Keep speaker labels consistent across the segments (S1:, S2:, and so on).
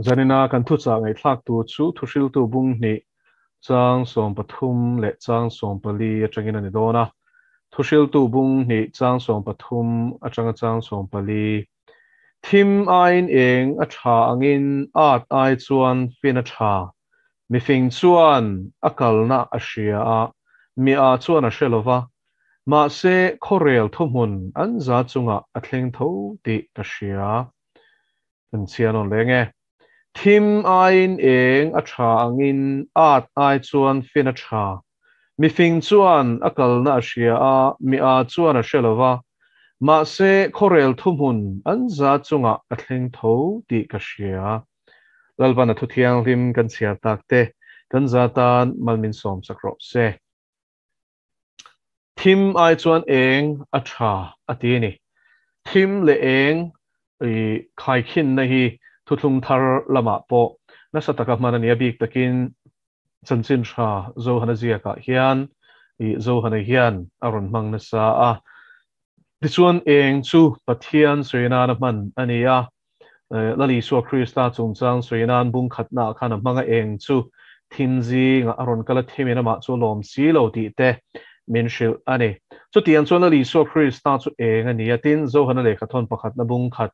S1: Zanina kan thuchah ngaihthlak tur chu thuhriltu bung hnih chang 13 leh chang 14 atangin a ni dawn a. Thuhriltu bung hnih chang 13 atanga chang 14. Thim aiin eng a tha angin at ai chuan fin a tha. Mifing chuan a kalna a hria a, mi a chuan a hre lova. Mahse khawrel thuhmun an za chungah a thleng tho tih ka hria. Kan chhiar nawn leng e. Thim aiin eng a tha angin at ai chuan fin a tha. Mifing chuan a kalna a hria a, mi a chuan a hre lova. Mahse khawrel thuhmun an za chungah a thleng tho tih ka hria. Lalpan a thu thianghlim kan chhiar tak te kan za tan mal min sawm sak rawh se. Thim ai chuan eng a tha a ti a ni. Thim leh eng i khaikhinna hi thuthlung thar lamah pawh nasa taka hman a ni a, bik takin chanchin tha Johana ziakah hian i Johana hian a rawn hmang nasa a. Tichuan eng chu Pathian sawi nana hman a ni a, Lal Isua Krista chungchang sawi nan bung khatnaah khan a hmang a, eng chu thim zingah a rawn kal a, thimin amah chu a lawm si lo tih te min hrilh a ni. Chutiang chuan Lal Isua Krista chu eng a ni a, tin Johana lehkhathawn pakhatna bung khat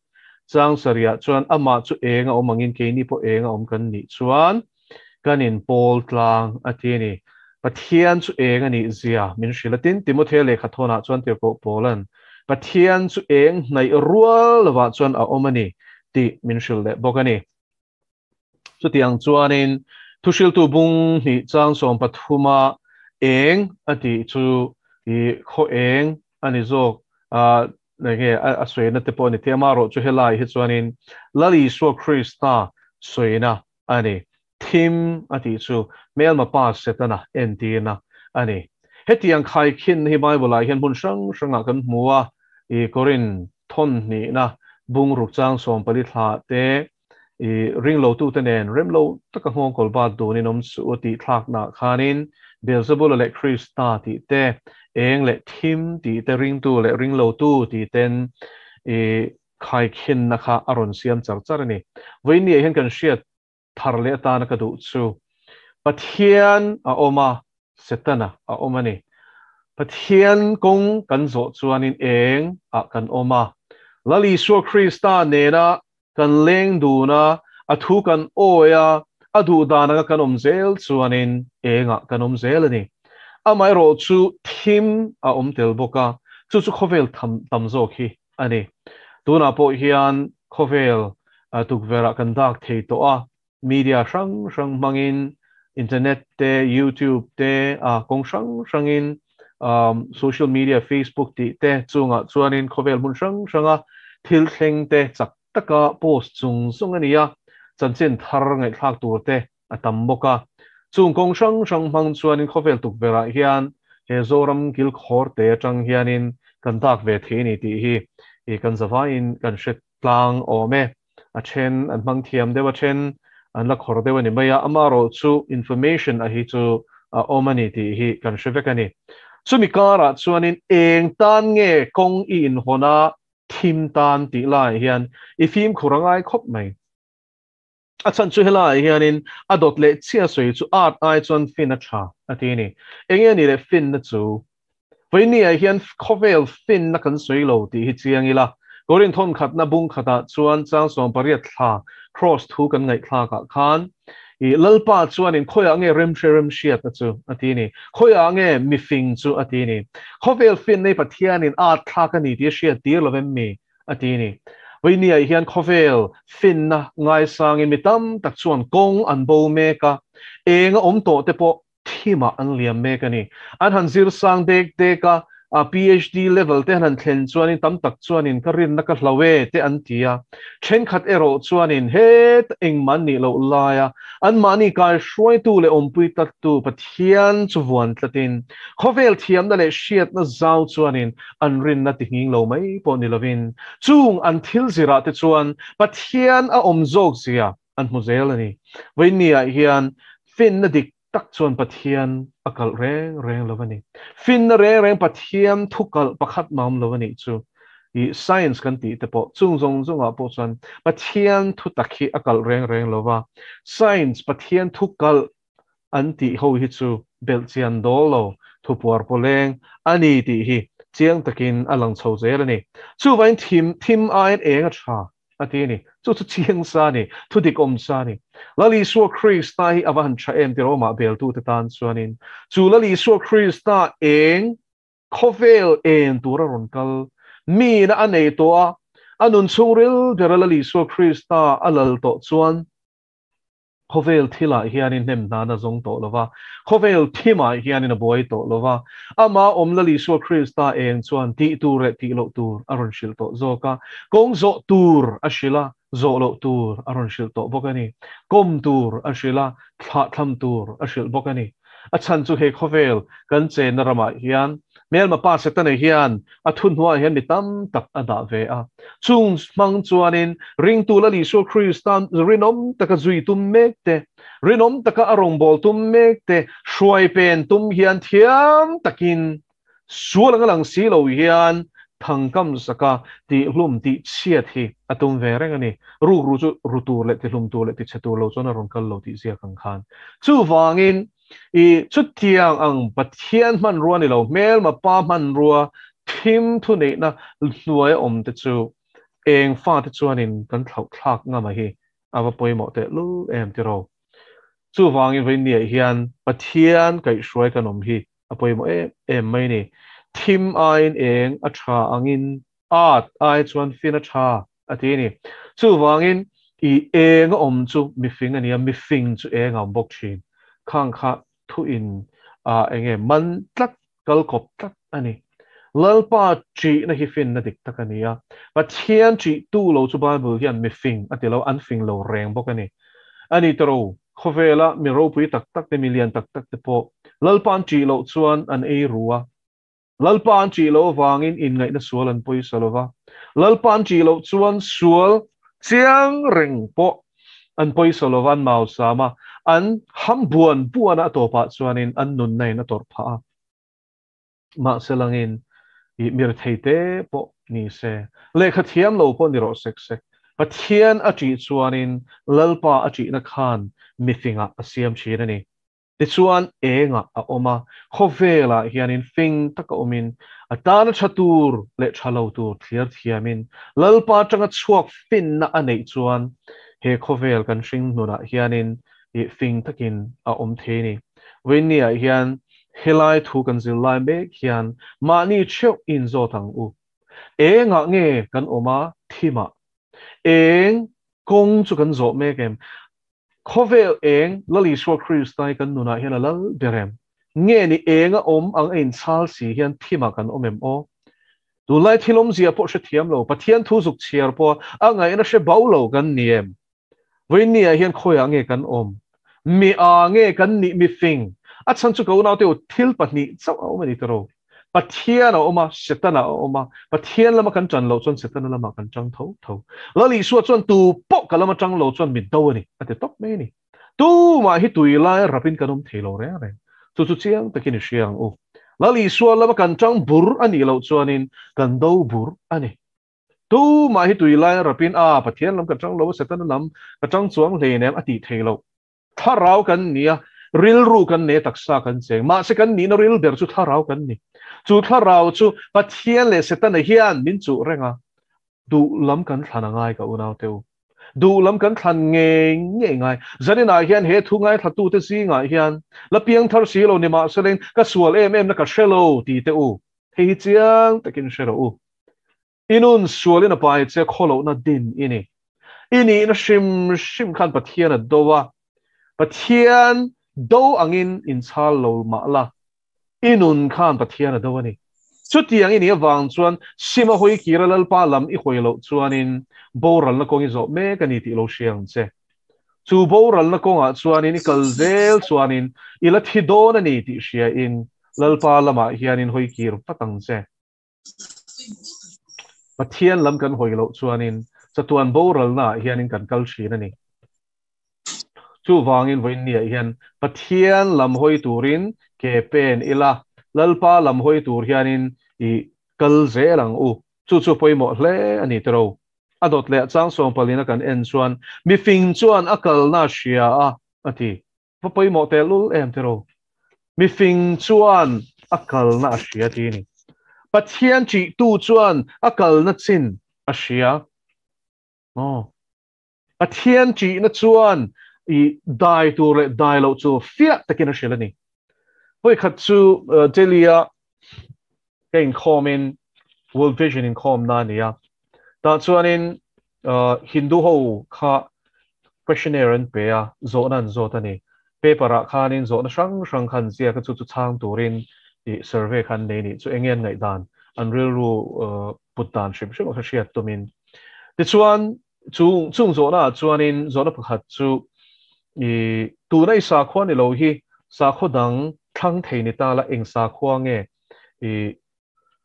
S1: chang sarihah chuan amah chu eng a awm angin keini pawh eng a awm kan nih chuan kan inpawl tlang a ti a ni. Pathian chu eng a nih zia min hrilh a, tin Timothea lehkhathawnah chuan tirhkoh Paula'n Pathian chu eng hnaih rual lovah chuan a awm a ni tih min hrilh leh bawk a ni. Chutiang chuanin thuhriltu bung hnih chang 13-a eng a tih chu i khaw eng a ni zawk a, nge a sawina te pawh a ni thei. Amaherawh chu helai hi chuanin Lal Isua Krista sawina a ni. Thim a tih chu hmelma pa Setana entirna a ni. Hetiang khaikhinna hi Bible-ah hian hmun hrang hrangah kan hmu a, i Korin thawn hnihna bungruk chang 14 thla te, i ringlotute nen remlo taka nghawngkawl bat dunin awm suh u tih thlaknaah khanin Beelzebula leh Krista tih te, eng leh thim tih te, ringtu leh ringlotu tih ten i khaikhinna kha a rawn siam char char a ni. Vawiinniah hian kan hriat thar leh atana ka duh chu Pathian a awm a, Setana a awm a ni. Pathian kawng kan zawh chuanin eng ah kan awm a, Lal Isua Krista nena kan leng dun a, a thu kan awi a, a duh dan anga kan awm zel chuanin eng ah kan awm zel a ni. Amaherawh chu thim a awm tel bawk a, chu chu khawvel tam zawk hi a ni. Tunah pawh hian khawvel tukverhah kan dak thei tawh a, media hrang hrang hmangin internet te, YouTube te, kawng hrang hrangin social media, Facebook tih te chungah chuanin khawvel hmun hrang hranga thil thleng te chak taka post chung chung a ni a, chanchin thar ngaihthlak tur te a tam bawk a. Chung kawng hrang hrang hmang chuanin khawvel tukverhah hian he Zoram kilkhawr te atang hianin kan dak ve thei a ni tih hi i kan zavaiin kan hre tlang awm e. A then an hmang thiam deuh a, then an la khawr deuh a ni mai a, amaherawh chu information a hi chu a awm a ni tih hi kan hre vek a ni. Chumi karah chuanin eng tan nge kawng i inhawn a thim tan tih laiah hian i fimkhur a ngai khawp mai. A chhan chu helaiah hianin a dawt leh chiah sawi chu art ai chuan fin a tha a ti a ni. Enge a nih leh finna chu? Vawinia hian khawvel finna kan sawi lo tih hi chiang ila, Korin thawn khatna bung khatah chuan chang 18 thla Kraws thu kan ngaihthlakah khan i Lalpa chuanin khawiah nge remhre remhriatna chu a ti a ni, khawiah nge mifing chu a ti a ni. Khawvel finna hi Pathianin art thlak a ni tih a hriat tir lo em mi? a ti a ni. Vawinia hian khawvel finna ngaisangin mi tam tak chuan kawng an bo mek a, eng a awm tawh te pawh thimah an liam mek a ni. An han zir sang dek dek a, a PhD level te an han thlen chuanin tam tak chuanin ka rinna ka hlau e te an ti a. Thenkhat erawh chuanin heta engmah an nih loh laia anmahni kaihruaitu leh awmpui tlattu Pathian chu vuan tlatin khawvel thiamna leh hriatna zau chuanin an rinna ti nghing lo mai pawh ni lovin chung an thil zirah te chuan Pathian a awm zawk zia an hmu zel a ni. Vawiinniah hian finna dik tak chuan Pathian a kalh reng reng lo a ni. Finna reng reng Pathian thu kalh pakhat mah awm lo a nih chu. I science kan tih te pawh chung zawng zawngah pawh chuan Pathian thu tak hi a kalh reng reng lo va, science Pathian thu kalh an tih ho hi chu belhchian dawl lo thupuar pawleng a ni tih hi chiang takin a lang chho zel a ni. Chuvangin thim thim aiin eng a tha a ti a ni. Chu chu chiang sa a ni, thu dik awm sa a ni. Lal Isua Krista hi a va han tha em tirh awmah beltute tan chuanin chu Lal Isua Krista eng Khawvel en tur a rawn kal. Mina a nei tawh a, a nun chhungril ber a Lal Isua Krista a lal tawh chuan khawvel thilah hianin hnem hnan a zawng tawh lo va, khawvel thimah hianin a buai tawh lo va, amah awm Lal Isua Krista eng chuan tih tur leh tih loh tur a rawn hrilh tawh zawk a, kawng zawh tur a hrilh a, zawh loh tur a rawn hrilh tawh bawk a ni, kawm tur a hrilh a, thlahthlam tur a hrilh bawk a ni. A chhan chu he khawvel kan chenna ramah hian hmelma pa Setana hian a thuhnuaiah hian mi tam tak a dah ve a. Chung hmang chuanin ringtu Lal Isua Krista rinawm taka zui tum mek te, rinawm taka a rawngbâwl tum mek te hruai pen tum hian thiam takin sual anga lang si lo hian thangkam saka tihhlum tihchhiat hi a tum ve reng a ni. Rukru chu ru tur leh tihlum tur leh tichhe tur lo chuan a rawn kal lo tih ziak ang khan. Chuvangin i chutiang ang Pathian hmanrua ni lo, hmelma pa hmanrua thim thuneihna hnuaia awm te chu eng fate chuanin kan thlauhthlak ngam a hi a va pawimawh tehlul em tiraw. Chuvangin vawiinniah hian Pathian kaihhruai kan awm hi a pawimawh em em mai ni. Thim aiin eng a tha angin at ai chuan fin a tha a ti a ni. Chuvangin i eng a awm chu mifing a ni a, mifing chu eng a awm bawk thin. Khang kha thu in ah enge man tlat, kal kawp tlat a ni. Lalpa ṭihna hi finna dik tak a ni a, Pathian ṭihtu lo chu Bible hian mifing a ti lo, an fing lo reng bawk a ni. A ni tawrh Khawvela mi ropui tak tak te, mi lian tak tak te pawh Lalpa an ṭih loh chuan an ei ru a. Lalpa an ṭih loh avangin inngaihna sual an pawisa lo va. Lalpa an ṭih loh chuan sual chiang reng pawh an pawisa lo va, an mausam a, an ham buan buan a, a tawpah chuanin an nunna in a tawrh phah a. Mahse langin i mirthei te pawh ni se, lehkha thiam lo pawh ni rawh sek sek, Pathian a ṭih chuanin Lalpa a ṭihna khan mifingah a siam ṭhin a ni. Tichuan engah a awm a, khawvelah hianin fing taka awmin, a tana ṭha tur leh ṭha lo tur thliar thiamin, Lalpa aṭanga chhuak finna a neih chuan he khawvel kan hring hnunah hianin i fing takin a awm thei a ni. Vawiinniah hian Helai thu kan zir lai mek hian mahni theuh inzawt ang u. Engah nge kan awm a thimah? Eng kawng chu kan zawh mek em? Khawvel eng Lal Isua Krista hi kan nunah hian a lal ber em? Nge ni eng a awm ang a inchhal si hian thimah kan awm em aw? Tunlai thil awmzia pawh hrethiam lo, Pathian thu zuk chhiar pawha a ngaihna hre bau lo kan ni em? Vawiinniah hian khawiah nge kan awm? Mi a nge kan nih mi fing? A chhan chu ka unaute u thil pahnih chauh a awm a ni tiraw? Pathian a awm a, Setana a awm a, Pathian lama kan tan loh chuan Setana lamah kan tang tho tho. Lal Isua chuan tu pawh ka lama tang lo chuan mi do a ni, a ti tawp mai a ni. Tumah hi tui lai rapin kan awm thei lo reng reng. Chu chu chiang takin i hria ang u. Lal Isua lama kan tang bur a nih loh chuanin kan do bur a ni. Tumah hi tui lai a rapin, A, Pathian lam ka tang lo a, Setana lam ka tang chuang hlei nem a tih thei lo. Thlarau kan ni a, rilru kan nei a, taksa kan cheng. Mahse kan nihna ril ber chu thlarau kan ni. Chu thlarau chu Pathian leh Setana hian min chuh reng a, duh lam kan thlan a ngai ka unaute u. Duh lam kan thlan ngei ngei ngai. Zaninah hian he thu ngaithlatute zingah hian la piangthar si lo ni mahse ka sual em em na ka hre lo ti teh u. Hei hi chiang takin hre rawh u. I nun sualin a pai che khawlohna din i ni. I nihna hrim hrim khan Pathian a do a, Pathian do angin inchhal lo mah la, i nun khan Pathian a do a ni. Chutiang i nih avang chuan sima hawi kira Lalpa lam i hawi loh chuanin boralna kawng i zawh mek a ni tih lo hria ang che. Chu boralna kawngah chuanin i kal zel chuanin i la thi dawn a ni tih hriain Lalpa lamah hianin hawi kir vat ang che. Pathian lam kan hawi loh chuanin chatuan boralnaah hianin kan kal thin a ni. Chuvangin vawiinniah hian Pathian lam hawi turin ke pen ila, Lalpa lam hawi tur hianin i kal zel ang u. Chu chu pawimawh hle a ni tiro. A dawt leh chang sawmpalina kan en chuan mifing chuan a kalna a hria a, a ti. Va pawimawh tehlul em tiro. Mifing chuan a kalna a hria ti ni. Pathian ṭihtu chuan a kalna chin a hria. Aw. Pathian ṭihna chuan i dai tur leh dai loh chu fiah takin a hrilh a ni. Vawikhat chu Delhi-a ka inkhawmin World Vision inkhawmna a ni a. Tah chuanin Hindu ho kha questionnaire an pe a, zawhna an zawt a ni. Paper-ah khanin zawhna hrang hrang kha an ziak a, chu chu chhang turin survey kha an nei a nih chu. Enge an ngaihdan, an rilru put dan hrim hrim a kha hriat tumin. Tichuan, Chung chung zawhnaah chuanin zawhna pakhat chu i tuna i sakhua ni lo hi sakhaw dang thlang thei ni ta la eng sakhua nge i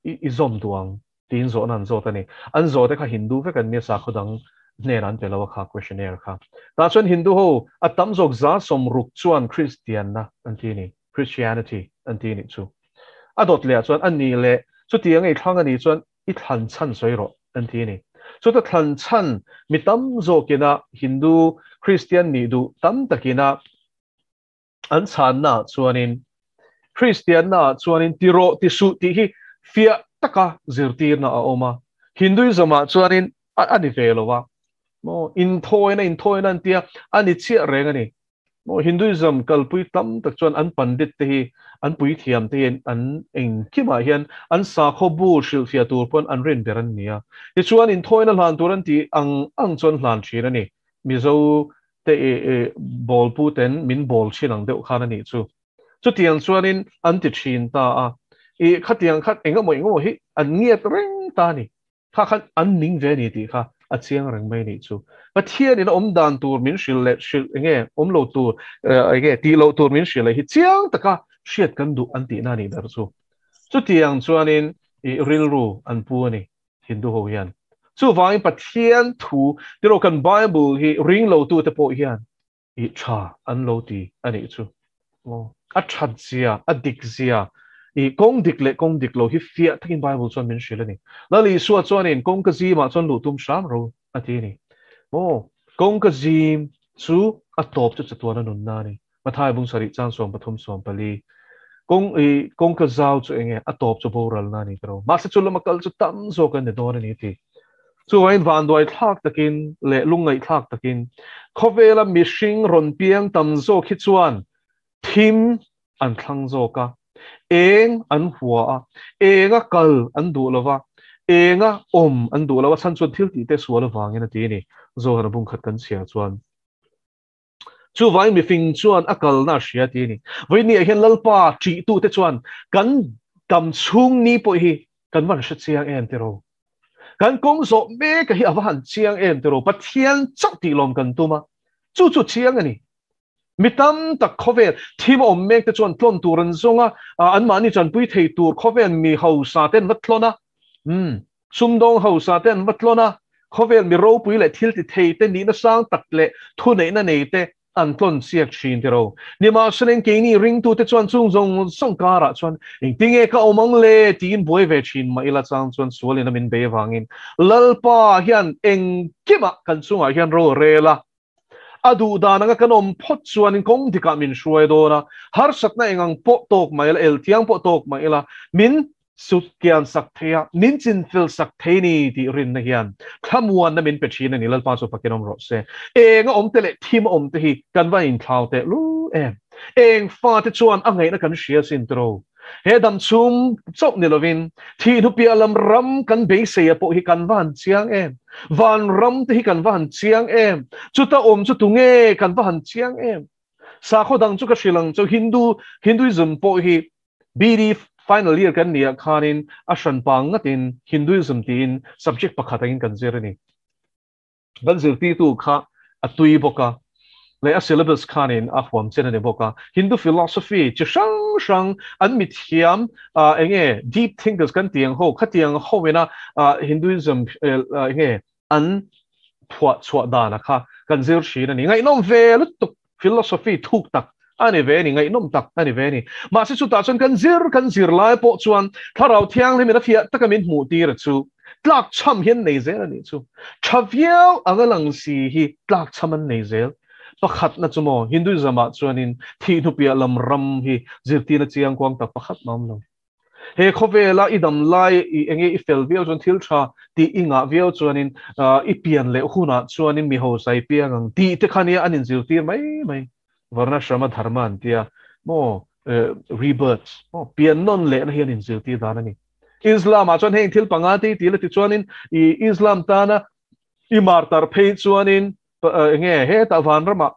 S1: i zawm duh ang tiin zawhna an zawt a ni. An zawhte kha Hindu vek an nia sakhaw dang hnenah an pe lo a kha questionnaire kha. Tah chuan Hindu ho a tam zawk 60% chuan Kristianna an ti a ni, Christianity an ti a nih chu. A dawt lehah chuan a ni leh chutiang ei thlang a nih chuan I thlan chhan sawi rawh an ti a ni. Chuta thlan chhan mi tam zawkina Hindu, Kristian nih duh tam takina an chhannaah chuanin Kristiannaah chuanin ti rawh ti suh tih hi fiah taka zirtirna a awm a. Hinduism-ah chuanin a ni ve lo a. Maw inthawina inthawina an tia a ni chiah reng a ni. Maw Hinduism kalpui tam tak chuan an pandit te hi an puithiam te hi an engkimah hian an sakhaw bu hrilhfiah tur pawn an rin ber an ni a. Tichuan inthawina hlan tur an tih ang ang chuan hlan thin a ni. Mizo te bawl pu ten min bawl thin ang deuh khan a nih chu. Chutiang chuanin an ti thin ta a. I khatiang khat engemaw engemaw hi an ngiat reng ta a ni. Kha khan an ning ve a ni tih kha a chiang reng mai a nih chu. Pathianin a awm dan tur min hrilh leh hrilh enge awm lo tur enge tih loh tur min hrilh leh hi chiang taka hriat kan duh an tihna a nih ber chu. Chutiang chuanin i rilru an pu a ni Hindu ho hian. Chuvangin Pathian thu tiraw kan Bible hi ring lo tute pawh hian I tha an lo ti a nih chu. Aw, a that zia, a dik zia, i kawng dik leh kawng dik lo hi fiah takin Bible chuan min hrilh a ni. Lal Isua chuanin kawngka zimah chuan luh tum hram ro a ti a ni. Aw, kawngka zim chu a tawp chu chatuan a nunna a ni. Mathai bung sarih chang 13 14. Kawng, i kawngka zau chu enge a tawp chu boralna a ni ta ro. Mahse chu lama kal chu tam zawk an ni dawn a ni a ti. Chuvain vanduai thlak takin leh lungngaih thlak takin khawvela mihring rawn piang tam zawk hi chuan thim an thlang zawk a, eng an hua a, enga kal an duh lo va, enga awm an duh lo a, chhan chuan thil tih te sual avangin a ti a ni. Zohana bungkhat kan chhiar chuan. Chuvain mifing chuan a kalna a hria ti a ni. Vawinia hian Lalpa ṭihtute chuan kan dam chhung ni pawh hi kan van hre chiang em tiraw? Kan kawng zawh mek a hi a va han chiang em tiraw? Pathian chauh tih lawm kan tum a, chu chu chiang a ni. Mi tam tak khawvel thim a awm mek te chuan tlawn tur an zawng a, anmahni chanpui thei tur khawvel mi hausa te an va tlawn a. Umm. Sumdawng hausa te an va tlawn a, khawvel mi ropui leh thil ti thei te nihna sang tak leh thuneihna nei te an tlawn chiak thin tiro. Nimahselain keini ringtute chuan chung zawng zawng karah chuan engtinge ka awm ang le tiin buai ve thin mah ila chang chuan sualin a min bei avangin Lalpa hian engkimah kan chungah hian ro a rel a, a duh dan anga kan awm phawt chuanin kawng dikah min hruai dawn a, harsatna engang pawh tawk mah ila, eltiang pawh tawk mah ila, min sutkian sak thei a, min chinfel sak thei ni tih rinna hian thlamuanna min pe thin a ni. Lalpa chu fakin awm rawh se. Eng a awm te leh thim a awm te hi kan va inthlau teh lul em. Eng fate chuan a ngaihna kan hria sin tiro. He dam chhung chauh ni lovin thih hnu piah lam ram kan beisei a pawh hi kan va han chiang em. Van ram te hi kan va han chiang em. Chuta awm chu tunge kan va han chiang em. Sakhaw dang chu ka hrilh ang chu Hindu, Hinduism pawh hi BD final year kan nih ah khanin a hran pang ngatin Hinduism tiin subject pakhat angin kan zir a ni. Kan zirtirtu kha a tui bawk a, leh a syllabus khanin a huam chen a ni bawk a. Hindu philosophy chi hrang hrang an mithiam enge deep thinkers kan tih ang ho khatiang ho ina Hinduism enge an phuah chhuah dana kha kan zir thin a ni. Ngaihnawm ve lutuk philosophy thuk tak a ni ve a ni, ngaihnawm tak a ni ve a ni. Mahse chutah chuan kan zir kan zir lai pawh chuan Thlarau Thianghlimin a fiah taka min hmuh tir a chu. tlakchham hi an nei zel a nih chu. Tha viau anga lang si hi tlakchham an nei zel. Pakhatna chu maw, Hinduism-ah chuanin thih hnupiah lam ram hi zirtirna chiangkuang tak pakhat mah awm lo. He khawvela i dam lai i enge i fel viau chuan thil tha tih i ngah viau chuanin i pian leh hunah chuanin mi hausa i piang ang tih te kha nia an inzirtir mai mai. Varnashrama dharma an tia maw rebirth maw pian nawn lehna hi an inzirtir dan a ni. Islam ah chuan heng thil panga te i ti la tichuanin i Islam tana i martar phei chuanin enge hetah vanramah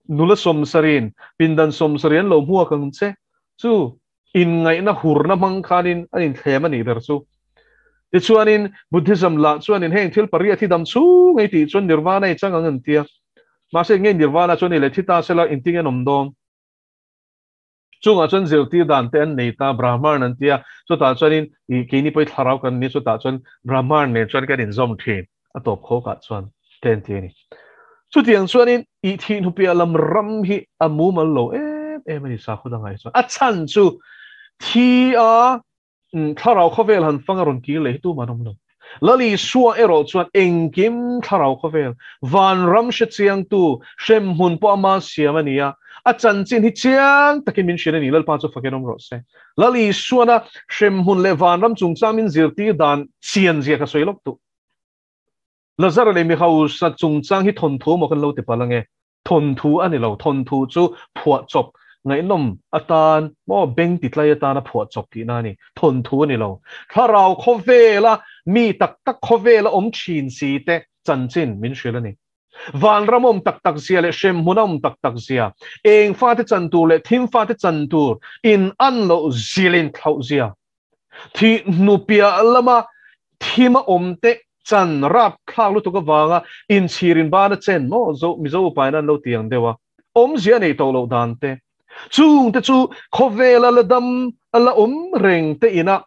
S1: Nula sawmsarin pindan sawmsarih an lo hmuak ang che chu inngaihna hurna hmang khanin an inthlem a nih ber chu. Tichuanin Buddhism lah chuanin heng thil pariat hi dam chhung ei tih chuan nirvana i chang ang an tia. Mahse nge nirvana chuan i leh thi ta sela inting an awm dawn? Chungah chuan zirtir dan te an nei ta, Brahman an tia, chutah chuanin i keini pawh i thlarau kan ni, chutah chuan Brahman nen chuan kan inzawm thin, a tawp khawkah chuan te an ti a ni. Chutiang chuanin i thih hnupiah lam ram hi a mumal lo em em a ni sakhaw dangah hi chuan. A chhan chu thi a Thlarau khawvel han fang a rawn kir leh hi tumah an awm lo. Lal Isua erawh chuan engkim thlarau khawvel, vanram hre chiangtu, hremhmun pawh ama siam a ni a, a chanchin hi chiang takin min hrilh a ni. Lalpa chu fakin awm rawh se. Lal Isuana hremhmun leh vanram chungchang min zirtir dan chian zia ka sawi lawk duh. Lazara leh mi hausa chungchang hi thawnthu maw kan lo ti palh ange? Thawnthu a ni lo, thawnthu chu phuahchawp ngaihnawm atan maw beng titlai atana phuahchawp tihna a ni. Thawnthu a ni lo. Thlarau khawvela mi tak tak khawvela awm thin si te chanchin min hrilh a ni. Vanram awm tak tak zia leh hremhmun a awm tak tak zia, eng fate chan tur leh thim fate chan tur in an loh zilin thlauh zia. Thih hnupiah lama thima awmte chan rapthlak lutuk avanga inchhirin bana chen maw zo Mizo upain an lo ti ang deuh a, awmzia a nei tawh loh dan te. Chungte chu khawvela la dam a la awm reng te inah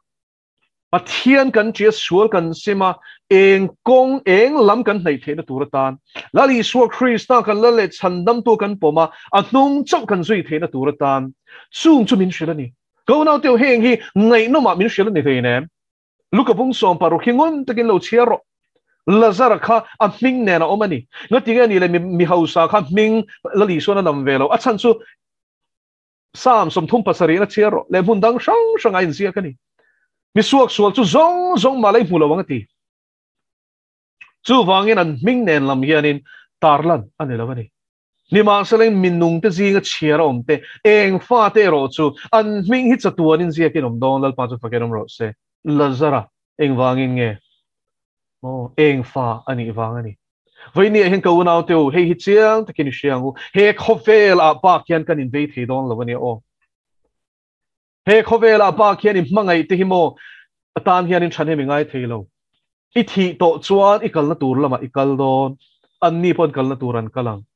S1: Pathian kan tia sual kan sim a, eng kawng eng lam kan hnaih theihna tur atan Lal Isua Krista kan la leh chhandamtu kan pawm a, a hnung chauh kan zui theihna tur atan chung chu min hrilh a ni. Ka unau teu heng hi ngaihnawmah min hrilh a ni thei nem. Luka bung sawm paruk hi ngun takin lo chhiar rawh. Lazara kha a hming nen a awm a ni. Ngatinge a nih le mi hausa kha hming Lal Isuan a nam ve lo. A chhan chu Psalm 37 na chhiar rawh leh hmun dang hrang hrang a inziak a ni. Mi suaksual chu zawng zawng mah la i hmu lo ang a ti. Chuvangin an hming nen lam hianin tarlan a ni lo a ni. Nimahsela minungte zinga chhiar a awm te, eng fate erawh chu an hming hi chatuanin ziakin awm dawn, Lalpa chu fakin awm rawh se. Lazara, engvangin nge? Aw, eng fa a nih vang a ni. Vawinia hian ka unaute u, hei hi chiang takin i hria ang u, he khawvel ah bak hian kan invei thei dawn lo a nia aw. He khawvel ah bak hian i hmangaih te hi maw atan hian in thahnem i ngai thei lo. I thih tawh chuan i kalna tur lamah i kal dawn, anni pawh an kalna tur an kal ang.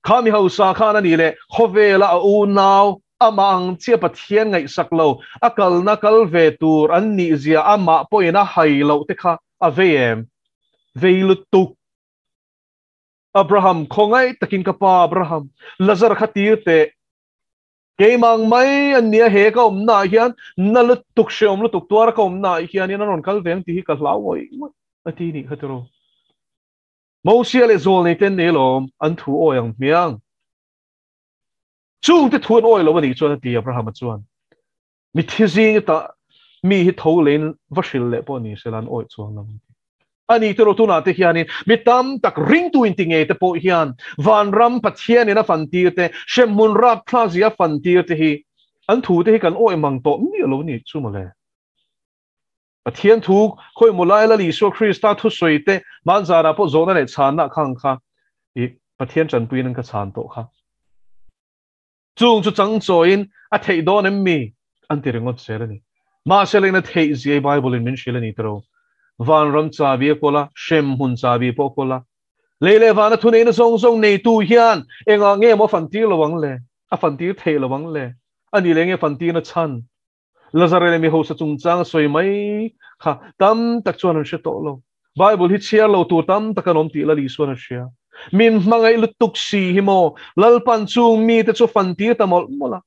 S1: Kha mi hausa khan a nih leh khawvela a unau amah ang chiah Pathian ngaihsak lo, a kalna kal ve tur an nih zia amah pawhin a hai loh te kha a vei em? Vei lutuk. Abraham, khawngaih takin ka pa Abraham, Lazar kha tir teh. Keimah ang mai an nia he ka awmna ah hian na lutuk hreawm lutuk tuara ka awmna ah hianin an rawn kal ve ang tih hi ka hlau ngawih ngawih a ti nih kha tiraw. Mosia leh Zawlnei te an nei alawm an thu awi ang hmiang. Chungte thu an awi lo a nih chuan a ti Abrahama chuan mi thi zing ta mi hi tho leiin va hril leh pawh ni sela an awi chuang lo an ti. A ni tiraw tunah te hianin mi tam tak ringtu inti ngei te pawh hian vanram Pathianin a fantir te, hremhmun rapthlak zia a fantir te hi an thu te hi kan awih mang tawh miah lo ni chu mawle. Pathian thu khawimaw lai Lal Isua Krista thusawi te hmanzarah pawh zawhna leh chhanna khang kha i Pathian tanpuiin an ka chhan tawh kha. Chung chu chang chawiin a theih dawn em mi? An ti ringawt zel a ni. Mahse lengna theih ziai Bible in min hrilh a ni tiro. Vanram chabi a kawl a, hremhmun chabi pawh a kawl a. Lei leh vana thuneihna zawng zawng neitu hian engah nge maw a fantir lo ang le? A fantir theih lo ang le? A ni leh nge fantirna chhan? Lazare leh mi hausa chungchang a sawi mai kha tam tak chuan an hre tawh lo. Bible hi chhiar lo tur tam tak an awm tih Lal Isuan a hria. Min hmangaih lutuk si hi maw Lalpan chung mite chu fantir ta mawlh mawlh a.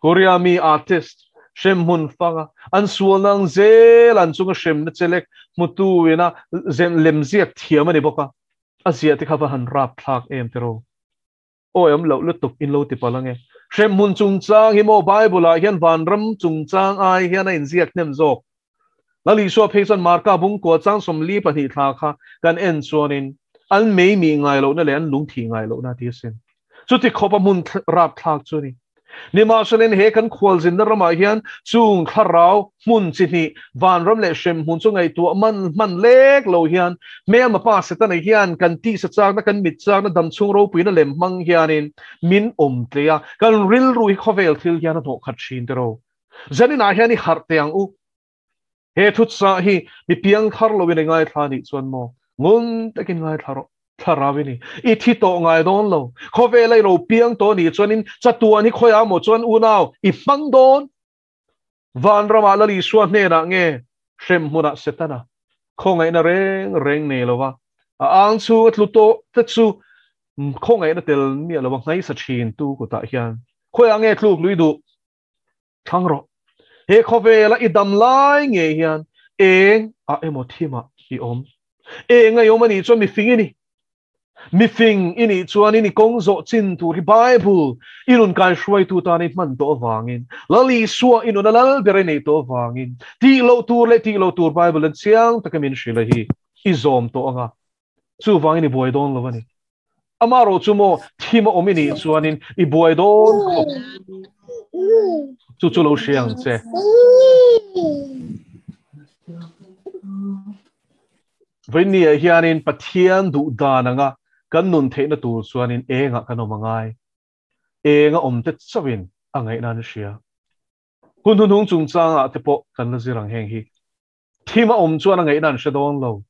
S1: Korea mi artist Hremhmun fanga an sualna ang zel an chunga hremna chelek hmutu ina lemziak thiam a ni bawk a, a ziah te kha va han rapthlak em tiraw? Awi awm loh lutuk in lo ti palh ange. Hremhmun chungchang hi maw Bible ah hian vanram chungchang ai hian a inziak hnem zawk. Lal Isua phei chuan Marka bungkua chang 42 thla kha kan en chuanin an mei mih ngai lohna leh an lung thih ngai lohna a ti asin. Chuti khawp a hmun rapthlak chu a ni. Nimahselain he kan khualzinna ramah hian chung thlarau hmun chi hnih, vanram leh hremhmun chu ngaihtuah man hman lek lo hian hmelma pa Setana hian kan tisa chakna, kan mit chakna, damchhung ropuina lem hmang hianin min awm tlei a, kan rilru hi khawvel thil hian a hnawh khat thin tiraw. Zaninah hian i harh teh ang u. He thutsa hi mi piang thar loin i ngaithla nih chuan maw? Ngun takin ngaithla rawh. Thlarau i ni. I thi tawh ngai dawn lo. Khawvela i lo piang tawh nih chuanin chatuan hi khawiah maw chuan unau i hmang dawn? Vanramah Lal Isua hnenah nge hrem hmunah Setana khawngaihna reng reng nei lova a ang chhung a tlu tawh te chu khawngaihna tel miah lova nghaisa thin tu kutah hian khawiah nge tluk lui duh? Thlang rawh. He khawvela i dam lai ngei hian eng ah emaw thimah i awm. Eng a i awm a nih chuan mifing i ni. Mifing i nih chuanin i kawng zawh chin tur hi Bible i nun kaihruaitu tan i hman tawh avangin, Lal Isua i nuna lal ber i neih tawh avangin, tih loh tur leh tih loh tur Bible an chiang taka min hrilh a hi i zawm tawh anga chuvangin i buai dawn lo a ni. Amarawh chu maw thim a awm i nih chuanin i buai dawn khawp. Chu chu lo hria ang che. Vawinia hianin Pathian duh dan anga kan nun theihna tur chuanin engah kan awm angai. Enga awm te chauhin a ngaihna an hria. Hun hnuhnung chungchangah te pawh kan la zir ang heng hi. Thim a awm chuan a ngaihna an hre dawn lo.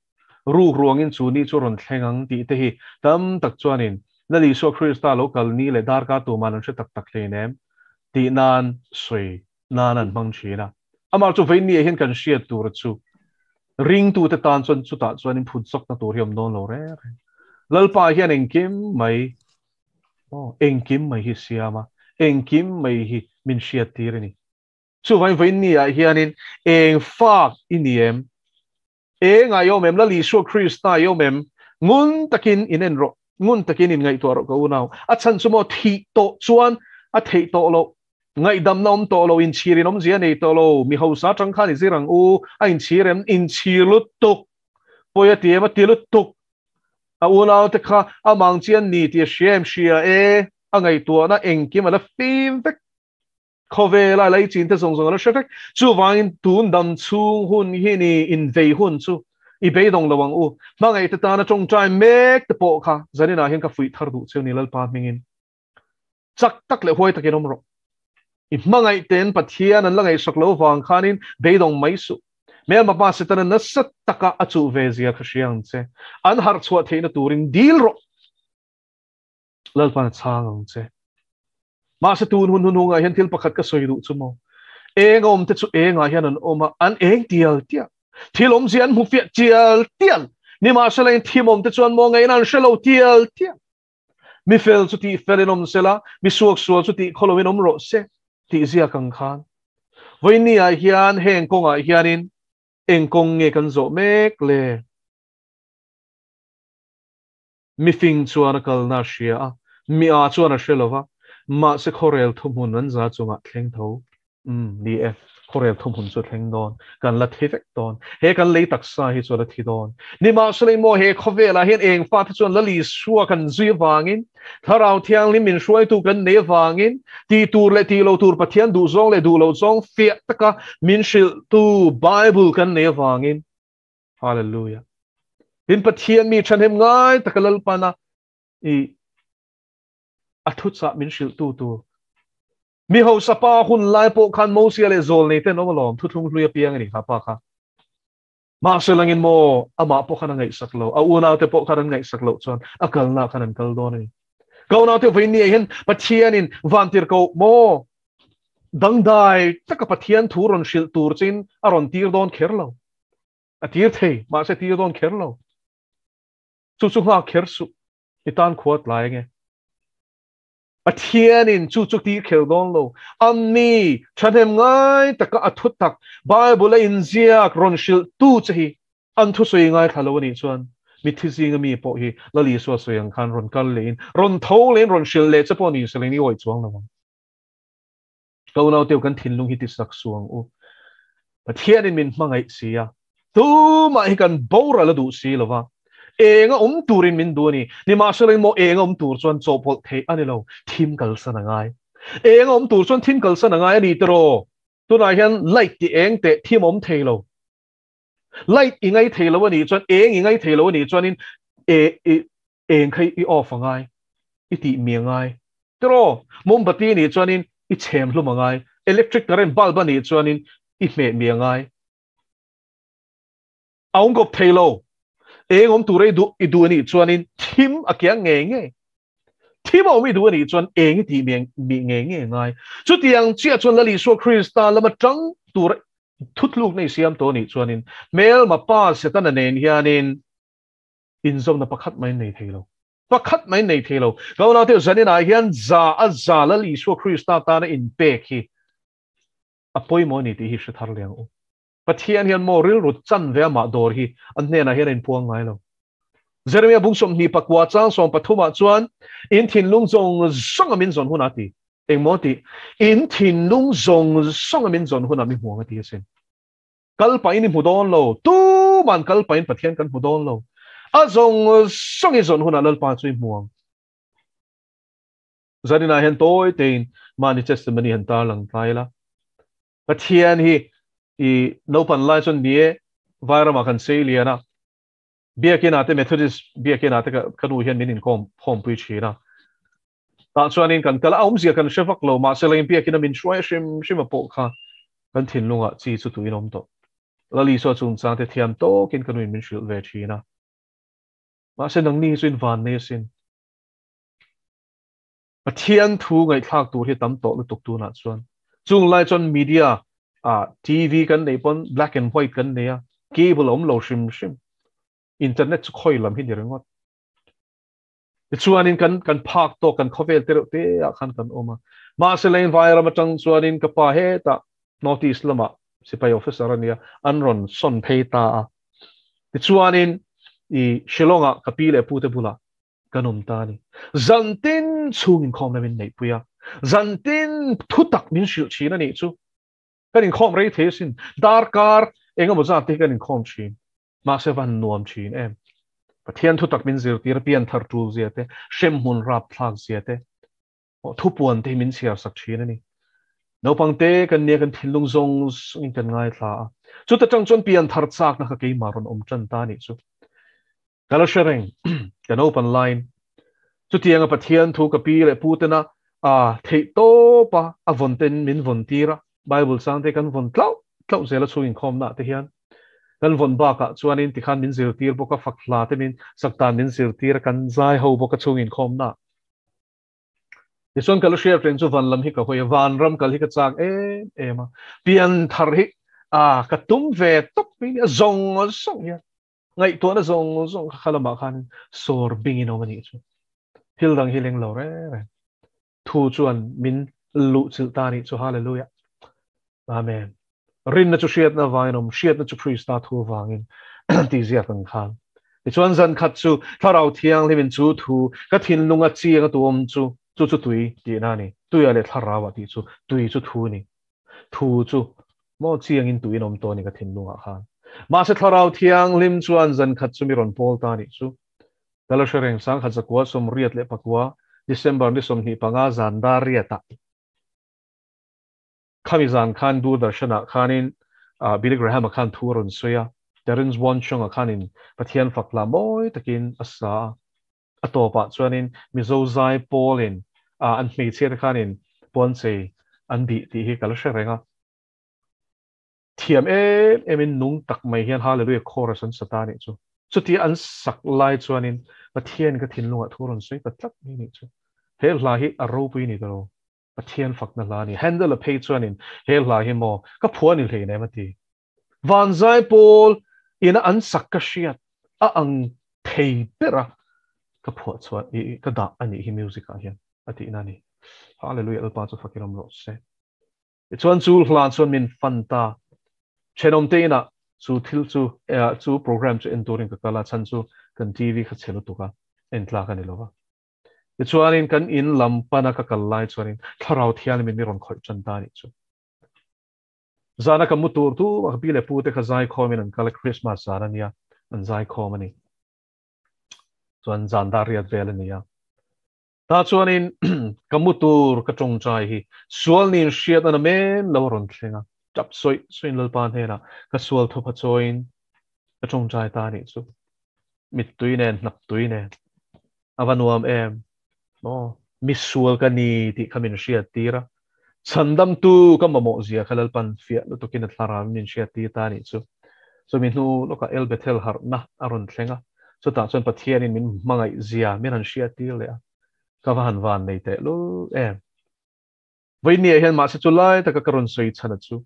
S1: Ruk ruangin chu ni chu rawn thleng ang tih te hi tam tak chuanin Lal Isua Krista lo kal ni leh darkar tuman an hre tak tak hlein em tih nan sawi nan an hmang thin a. Amah chu vawiin hian kan hriat tur chu ringtute tan chuan chutah chuanin phut zawkna tur hi awm dawn lo reng reng. Lalpa hian engkim mai aw engkim mai hi siam a, engkim mai hi min hriat tir a ni. Chuvangin vawiin ni ah hianin eng fak i ni em? Eng ah i awm em? Lal Isua Krista i awm em? Ngun takin in en rawh, ngun takin in ngaihtuah rawh ka unau. A chhan chu maw thih tawh chuan a theih tawh loh, ngaihdamna awm tawh lo, inchhir in awmzia nei tawh lo, mi hausa atang khan i zir ang u, a inchhir em? Inchhir lutuk, pawi a ti em? A ti lutuk. A unau te kha a mang chian ni tih a hria em? Hria e, a ngaihtuahna engkim a la fim vek. Khawvela lei chin te zawng zawng a la hre vek. Chuvangin tun dam chhung hun hi ni invei hun chu i beidawng lo ang u. Hmangaih te tana tawngtai mek te pawh kha zaninah hian ka fuih thar duh cheu ni Lalpa hmingin. Chak tak leh huai takin awm rawh. I hmangaih ten Pathian an la ngaihsak lo vang khanin beidawng mai suh. Hmelma pa Setana nasa taka a chuh ve zia kha hria ang che. An harh chhuah theihna turin dil rawh. Lalpan a chhang ang che. Mahse tun hun hunhungah hian thil pakhat ka sawi duh chu maw. Eng a awm te chu engah hian an awm a, an eng tial tial. Thil awmzia an hmu fiah tial tial. Nimahsela in thim awm te chuan maw ngaihna an hre lo tial tial. Mi fel chu tih fel in awm sela, mi suak sual chu tih khaw loin awm rawh se tih ziak ang khan. Vawiin ah hian heng kawngah hianin eng kawng nge kan zawh mek le? Mifing chuan a kalna a hria a, mi a chuan a hre lo va, mahse khawrel thuhmun an za chungah thleng tho. Umm, ni e, khawrel thuhmun chu a thleng dawn, kan la thi vek dawn. He kan lei taksa hi chu a la thi dawn. Nimahsela maw he khawvelah hian eng fate chuan Lal Isua kan zui avangin, Thlarau Thianghlim min hruaitu kan nei avangin, tih tur leh tih lo tur Pathian duh zawng leh duh lo zawng fiah taka min hrilhtu Bible kan nei avangin, Hallelujah. Tin Pathian mi thahnem ngai taka Lalpana i a thuchah min hrilh tu tur. Mi hausa pa hun lai pawh khan Mosia leh zawl nei ten awm alawm thuthlung hlui apiang a ni kha pa kha. Mahse langin maw amah pawh khan a ngaihsak lo, a unau te pawh khan an ngaihsak loh chuan a kalna khan an kal dawn a ni. Ka unau te vawiin ni ah hian Pathianin vantirhkoh maw dangdai taka Pathian thu rawn hrilh tur chin a rawn tir dawn kher lo. A tir thei, mahse tir dawn kher lo. Chu chu nghak kher suh, i tan khua tlai ange. Pathianin chu chu ti khel dawn lo. Anni thahnem ngai taka a thutak Bible a inziak rawn hrilh tu che hi an thusawi ngaithla lo anih chuan mitthi zinga mi pawh hi Lal Isua sawi ang khan rawn kal lehin rawn tho lehin rawn hrilh leh che pawh ni se leng i awih chuang lo ang. Ka unauteu kan thinlung hi tisak suh ang u. Pathianin min hmangaih si a, tumah hi kan boral a duh si lo va, eng a awm turin min duh a ni. Nimahsela emaw eng a awm tur chuan chawhpawlh theih a ni lo, thim kalsan a ngai. Eng a awm tur chuan thim kalsan a ngai a ni tiraw? Tunah hian light ti eng teh thim a awm thei lo. Light i ngai thei lo a nih chuan, eng i ngai thei lo a nih chuanin e i eng kha i off a ngai, i tih mi a ngai. Tiraw? Mombati a nih chuanin i chhem hlum a ngai, electric current bulb a nih chuanin i hmeh mi a ngai. A awm kawp thei lo. Eng awm tura i duh i duh a nih chuanin thim a kiang ngei ngei. Thim a awm i duh a nih chuan eng i tih mi ngei ngei a ngai. Chutiang chiah chuan Lal Isua Krista lama tang tura Thutluk nei siam tawh nih chuanin hmelma pa Setana nen hianin inzawmna pakhat mai nei thei lo. Pakhat mai nei thei lo. Ka unaute zaninah hian za a za Lal Isua Krista tana inpek hi a pawimawh a ni tih hi hre thar leh ang u. Pathian hian maw rilru chan ve amah dawr hi an hnenah hian a inpuang ngai lo. Jeremia bung 29 chang 13 ah chuan in thinlung zawng zawng a min zawn hunah a ti. Engmaw tih? In thinlung zawng zawng a min zawn hunah mi hmuang a ti asin. Kal pahin i hmu dawn lo, tuman kal pahin Pathian kan hmu dawn lo. A zawng zawng i zawn hunah Lalpa chu i hmu ang. Zaninah hian tawi tein mahni testimony han tarlang ta ila. Pathian hi i naupan lai chuan ni e, Vairamah kan sei lian a, Biakin ah te Methodist biakin ah te ka nu hian min inkawm khawmpui thin a. Tah chuanin kan kal a, awmzia kan hre vak lo, mahse leng biakin a min hruai hrim hrim a pawh kha kan thinlungah chi chu tuin awm tawh. Lal Isua chungchang te thiam tawkin ka nuin min hrilh ve thin a. Mahse nangni hi chu in van nei asin. Pathian thu ngaihthlak tur hi tam tawh lutuk tunah chuan. Chung lai chuan media ah TV kan neih pawn black and white kan nei a, cable a awm lo hrim hrim. Internet chu khawi lam hi ni ringawt. Tichuanin kan kan phak tawk kan khawvel te reuh te ah khan kan awm a. Mahse leng vairam atang chuanin ka pa hetah North East lamah sipai officer a nia, an rawn sawn phei ta a. Tichuanin i Shillong ah ka pi leh pu te bulah kan awm ta a ni. Zantin chhung inkhawmna min neihpui a, zantin thutak min hrilh thin a nih chu. Kan inkhawm rei thei asin, darkar eng emaw zat te hi kan inkhawm thin. Mahse van nuam thin em. Pathian thutak min zirtir a, pianthar tul zia te, hremhmun rapthlak zia te, thupuan te hi min chhiar sak thin a ni. Naupang te kan nia kan thinlung zawng zawngin kan ngaithla a. Chuta tang chuan pianthar chakna kha keimah rawn awm tan ta a nih chu. Ka la hre reng, ka naupan laiin chutianga Pathian thu ka pi leh pu tena a theih tawp a, a vawn ten min vawn tir a, Bible chang te kan vawn tlauh tlauh zel a chhung inkhawmna ah te hian kan vawn bakah chuanin tikhan min zirtir bawk a, fak hla te min sak dan min zirtir a, kan zai ho bawk a chhung inkhawmna ah. Tichuan ka la hriat reng chu van lam hi ka hawi a, vanram kal hi ka chak em em a, pianthar hi a ka tum ve tawp mai nia, zawng zawng hian. Ngaihtuahna zawng zawng kha lamah khan sawr bingin awm a nih chu. Thil dang hi leng lo reng reng. Thu chuan min luh chilh ta a nih chu. Hallelujah. Amen. Rinna chu hriatna avangin awm, hriatna chu Krista thu avangin tih ziak ang khan. Tichuan zan khat chu Thlarau Thianghlimin chu thu ka thinlunga chiang a tu awm chu, chu chu tui tihna a ni. Tuia leh Thlarauah tih chu tui chu thu a ni. Thu chu maw chiangin tuin awm tawh a ni ka thinlungah khan. Mahse Thlarau Thianghlim chuan zan khat chu mi rawn pawl ta a nih chu. Ka la hre reng 1989 December ni 25 zan dar riatah khami zan khan Doordarshan-ah khanin Billy Graham-a khan thu a rawn sawi a, Terence Wonchong-a khanin Pathian fak hla mawi takin a sa a. A tawpah chuanin Mizo zai pawlin an hmeichhia te khanin puanchei an bih tih hi ka la hre reng a. Thiam em emin nung tak mai hian Hallelujah chorus an sa ta nih chu. Chutia an sak lai chuanin Pathian ka thinlungah thu rawn sawi ta tlat mai nih chu. He hla hi a ropui ni ta lo. Pathian fakna hla a ni. Handel a phei chuanin he hla hi maw ka phuah ni hlei nem a ti. Van zai pawl ina an sak ka hriat a ang thei ber a ka phuah chhuah i ka dah a nih hi music ah hian a tihna a ni. Hallelujah Lalpa chu fakin awm rawh se. Tichuan chu hla chuan min fan ta. Thenawm te inah chu thil chu chu program chu en turin ka kal a, chhan chu kan TV kha chhe lutuk a, en tlak a ni lova. Tichuanin kan in lam pana ka kal lai chuanin Thlarau Thianghlim in mi rawn khawih tan ta a nih chu. Zana ka mu tur tu a pi leh pu te kha zaikhawmin an kal a, Christmas zan a nia, an zaikhawm a ni. Chuan zan dar riat vel a ni a. Tah chuanin ka mu tur ka tawngtai hi sual niin hriatna na men lo a rawn thleng a, tap sawi sawiin Lalpa hnenah ka sual thupha chawiin ka tawngtai ta a nih chu. Mittui nen, hnaptui nen. A va nuam em? Maw? Mi sual ka ni tih kha min hriat tir a, chhandamtu ka mamawh zia kha Lalpan fiah lutukin a thlarau in min hriat tir ta a nih chu. Chumi hnu lawkah El Bethel harhna a rawn thleng a, chutah chuan Pathianin min hmangaih zia min han hriat tir leh a, ka va han van nei teh lul em. Vawinia hian mahse chu lai taka ka rawn sawi chhan a chu.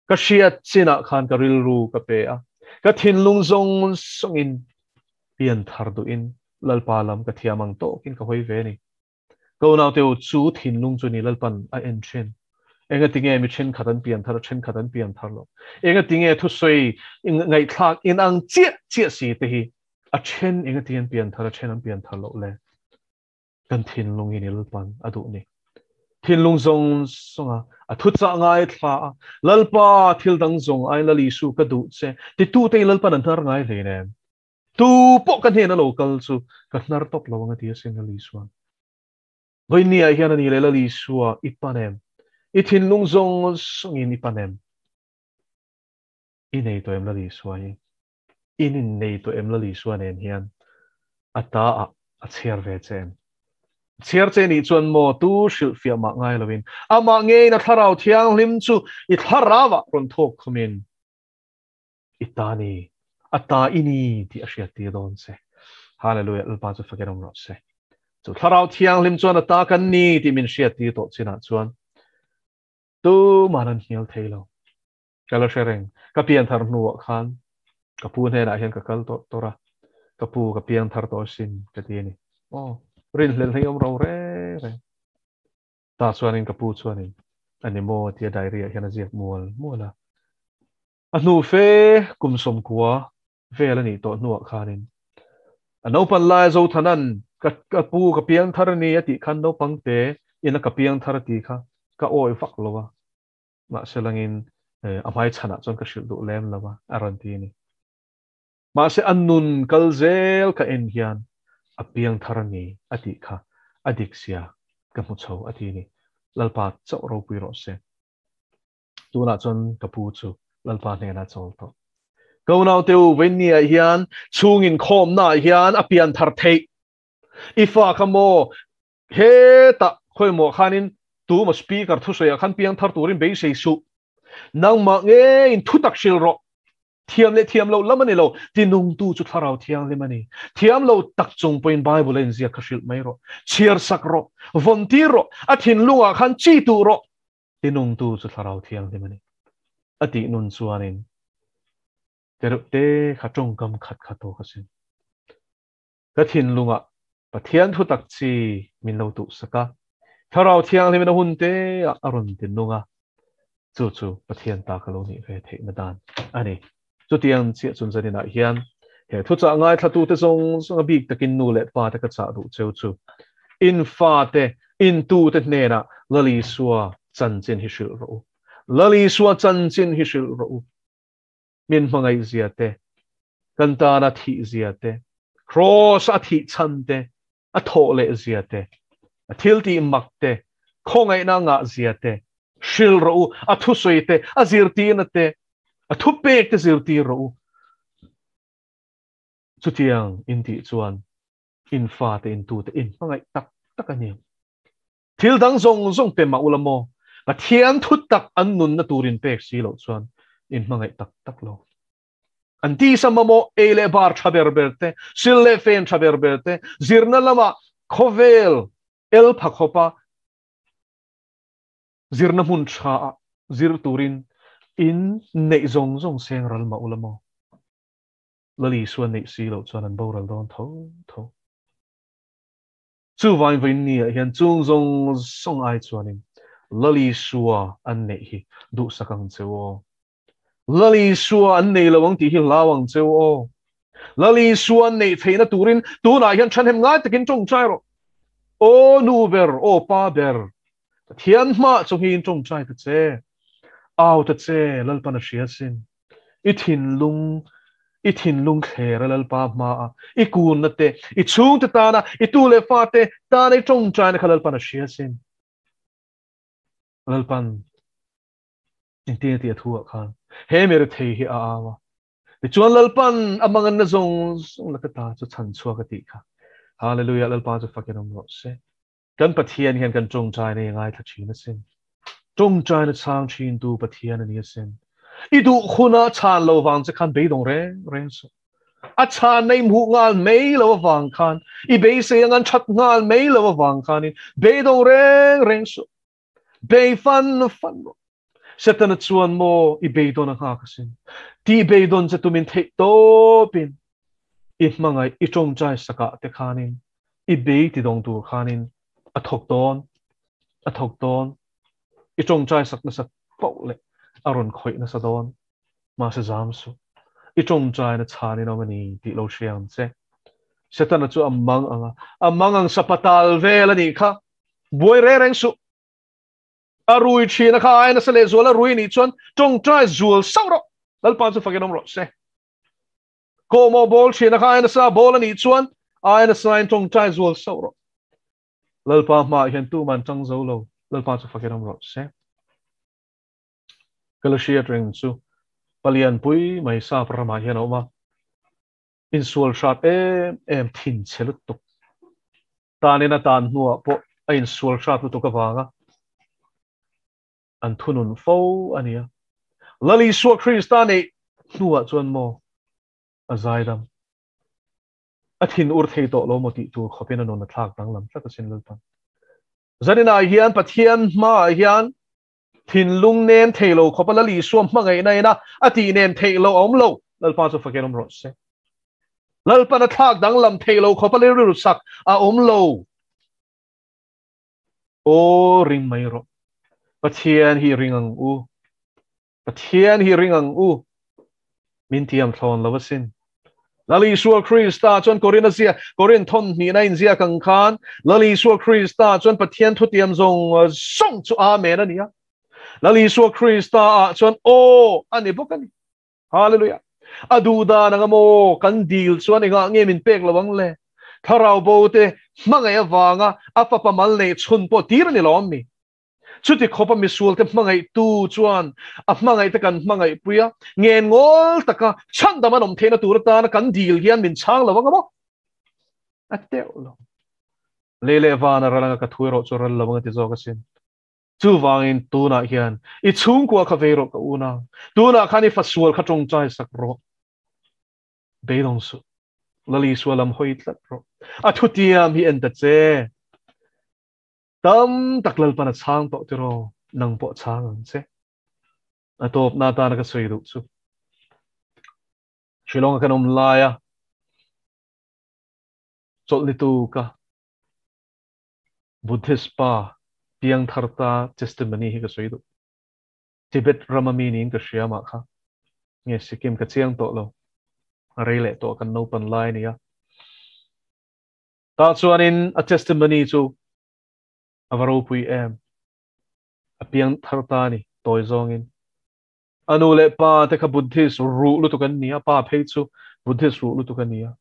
S1: Ka hriat chinah khan ka rilru ka pe a, ka thinlung zawng zawngin pian thar duhin Lalpa lam ka thiam ang tawkin ka hawi ve a ni. Ka unaute u, chu thinlung chu ni Lalpan a en thin. Engatinge mi thenkhat an pian thar a, thenkhat an pian thar lo? Engatinge thusawi ngaihthlak inang chiah chiah si te hi a then engatinge an pian thar a, then an pian thar loh le? Kan thinlung hi ni Lalpan a duh ni. Thinlung zawng zawnga a thuchah ngaithla a, Lalpa thil dang zawng aiin Lal Isu ka duh che, titute hi Lalpan an hnar ngai hle nen. Tu pawh ka hnena lo kal chu ka hnar tawp lo ang a ti asin Lal Isua'n. Vawinia hian a ni leh Lal Isua i pan em? I thinlung zawng zawngin i pan em? I nei tawh em Lal Isua hi? In innei tawh em Lal Isua nen hian a ta ah a chhiar ve che em? Chhiar che nih chuan maw tu hrilhfiah mah ngai loin amah ngeiin a Thlarau Thianghlim chu i thlarau ah rawn thawk khumin i ta ni, a ta i ni tih a hriat tir dawn che. Hallelujah, Lalpa chu fakin awm rawh se. Chu Thlarau Thianghlim chuan a ta kan ni tih min hriat tir tawh chinah chuan tuman an hnial thei lo. Ka la hre reng, ka pian thar hnuah khan ka pu hnenah hian ka kal tawh tawrh a, ka pu ka piang thar tawh asin ka ti a ni. Aw, rinhlelh hi awm ro reng reng. Tah chuanin ka pu chuanin a ni maw tia diary ah hian a ziak mual mual a. A hnu fe kum sawmkua vel a nih tawh hnuah khanin a naupan lai Zothanan ka ka pu ka piang thar a ni a tih khan naupang te ina ka piang thar a tih kha ka awi vak lo a. Mahse langin a hmai chhanah chuan ka hrilh duh lem lo a, a rawn ti a ni. Mahse a nun kal zel ka en hian a piang thar a ni a tih kha a dik sia ka hmu chho a ti a ni. Lalpa chauh ropui rawh se. Tunah chuan ka pu chu Lalpa hnenah chawl tawh. Ka unaute u, vawiinniah hian chhung inkhawmnaah hian a pian thar theih. I fa kha maw Hetah khawimaw khanin tuma speaker thusawiah khan piang thar turin beisei suh. Nangmah ngeiin thutak hrilh rawh. Thiam leh thiam loh lam a ni lo, tinungtu chu Thlarau Thianghlim a ni. Thiam lo tak chung pawhin Bible a inziak kha hrilh mai rawh. Chhiar sak rawh, vawn tir rawh, a thinlungah khan chi tuh rawh. Tinungtu chu Thlarau Thianghlim a ni. A tih nun chuanin tereuh te kha tawngkam khat kha tawk asin. Ka thinlungah Pathian thutak chi min lo tuhsak a, Thlarau Thianghlimin a hun te ah a rawn tinung a, chu chu Pathian ta ka lo nih ve theihna dan a ni. Chutiang chiah chun zaninah hian he thuchah ngaithlatute zawng zawng a bik takin nu leh pa te ka chah duh cheu chu in fate, in tute hnenah Lal Isua chanchin hi hrilh rawh u. Lal Isua chanchin hi hrilh rawh u. Min hmangaih zia te, kan tana thih zia te, Kraws a thih chhan te, a thawh leh zia te, a thil tih mak te, khawngaihna a ngah zia te, hrilh rawh u, a thusawi te, a zirtirna te, a thupek te zirtir rawh u. Chutiang in tih chuan in fate in tute in hmangaih tak tak a ni. Thil dang zawng zawng pe mah ula maw? Pathian thu tak an nunna turin pek si loh chuan in hmangaih tak tak lo. An tisa mamawh ei leh bar tha ber ber te, sil leh fen tha ber ber te, zirna lama khawvel el pha khawpa zirna hmun tha ah zir turin in neih zawng zawng seng ral mah ula maw? Lal Isua neih si loh chuan an boral dawn tho tho. Chu vain vain ni ah hian chung zawng zawng ai chuanin Lal Isua an neih hi duhsak ang che u aw. Lal Isua an nei lo ang tih hi hlau ang che u aw. Lal Isua an neih theihna turin tunah hian ṭhahnem ngai takin ṭawngṭai rawh. Aw nu ber, aw pa ber, Pathian hmah chungin ṭawngṭai ta che. Au ta che, Lalpan a hria sin. I thinlung, i thinlung thler a Lalpa hmaa i kunna te, i chhungte tana, i tu leh fate tana i ṭawngṭaina kha Lalpan a hria sin. Lalpan engtin a tih a thu ah khan he mi rethei hi a au a. Tichuan Lalpan a manganna zawng zawng laka ta chu chhan chhuak a tih kha. Hallelujah, Lalpa chu fakin awm rawh se. Kan Pathian hian kan ṭawngṭaina i ngaithla ṭhin asin. Ṭawngṭaina chhang ṭhintu Pathian a ni asin. I duh huna chhan lo vang che khan beidawng reng reng suh. A chhanna i hmuh nghal mai lo avang khan, i beisei ang an that nghal mai lo avang khanin beidawng reng reng suh. Bei fan fan rawh. Setana chuan maw i beidawn a nghak asin. Tih beidawn che tumin theih tawpin i hmangaih i tawngtai sakah te khanin i bei ti dawng tur khanin a thawk dawn, a thawk dawn. I tawngtai sak nasa poh leh a rawn khawih nasa dawn. Mahse zam suh. I tawngtaina chhanin awm a ni tih lo hria ang che. Setana chu a mang ang a, a mang ang sapatal vel a nih kha. Buai reng reng suh. A rui thin a kha ai nasa leh zual a rui nih chuan tawngtai zual sauh rawh. Lalpa chu fakin awm rawh se. Kawhmawh bawl thin a kha ai nasa bawl a nih chuan ai nasa in tawngtai zual sauh rawh. Lalpa hmaah hian tuman tang zo lo. Lalpa chu fakin awm rawh se. Ka la hriat reng chu palian pui mai sap ramah hian a awm a. Insual hrat em em thin chhe lutuk. Tanin a tan hnuah pawh a insual hrat lutuk avanga an thunun fo a nia. Lal Isua Krista neih hnuah chuan maw a zaidam. A thin ur thei tawh lo maw tih tur khawpin a nun a thlak danglam tlat asin Lalpan. Zaninah hian Pathian hmaah hian thinlung nem thei lo khawpa Lal Isua hmangaihna ina a tih nem theih loh a awm lo. Lalpa chu fakin awm rawh se. Lalpan a thlak danglam theih lo khawpa rilru sak a awm lo. Aw ring mai rawh. Pathian hi ring ang u. Pathian hi ring ang u. Min tiam thlawn lo asin. Lal Isua Krista chuan Korin a zia, Korin thawn hnihna in ziak ang khan, Lal Isua Krista chuan Pathian thutiam zawng zawng chu Amen a ni a. Lal Isua Krista ah chuan Aw a ni bawk a ni. Hallelujah. A duh dan anga maw kan dil chuan engah nge min pek lo ang le? Thlarau bo te hmangaih avanga a fapa mal neih chhun pawh tir a ni lo mi? Chuti khawpa misualte hmangaihtu chuan a hmangaihte kan hmangaihpui a, ngen ngawl taka chhandam an awm theihna tur atana kan dil hian min chhang lo anga maw? A teuh lo. Lei leh vana ral anga ka thu erawh chu ral lo anga ti zawk asin. Chuvangin tunah hian i chhungkua kha vei rawh ka unau. Tunah khan i fasual kha tawngtai sak rawh. Beidawng suh. Lal Isua lam hawi tlat rawh. A thutiam hi en ta che. Tam tak Lalpan a chhang tawh tiraw, nang pawh chhang ang che. A tawpna atana ka sawi duh chu. Shillong a kan awm lai a, chawlh ni tu ka Buddhist pa piang thar ta testimony hi ka sawi duh. Tibet rama mi niin ka hria mah kha. Nge Sikkim ka chiang tawh lo. A rei leh tawh kan naupan lai a nia. Tah chuanin a testimony chu a va ropui em. A piang thar ta a ni, tawi zawngin. A nu leh pa te kha Buddhist ruh lutuk an ni a, pa phei chu Buddhist ruh lutuk a ni a.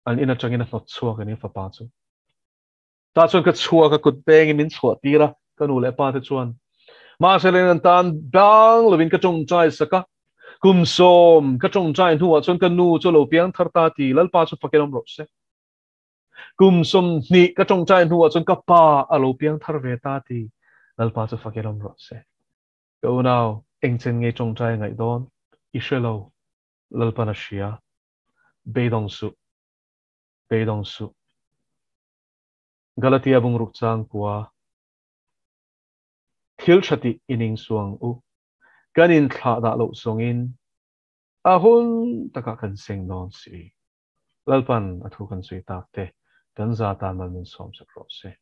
S1: An in atangin a hnawt chhuak a ni fapa chu. Tah chuan ka chhuak a, kut pengin min chhuah tir a, ka nu leh pa te chuan. Mahse leng an tan bang lovin ka tawngtai sak a. Kum 10 ka tawngtai hnuah chuan ka nu chu lo piang thar ta ti Lalpa chu fakin awm rawh se. Kum 20 ka tawngtai hnuah chuan ka pa a lo piang thar ve ta ti Lalpa chu fakin awm rawh se. Ka unau engchen nge tawngtai ngaih dawn i hre lo Lalpan a hria. Beidawng suh. Beidawng suh. Galatia bungruk chang kua thil tha tih i ning suang u. Kan inthlah dah loh zawngin a hun takah kan seng dawn si. Lalpan a thu kan sawi tak te. Kan za tan mal min sawm sak rawh se.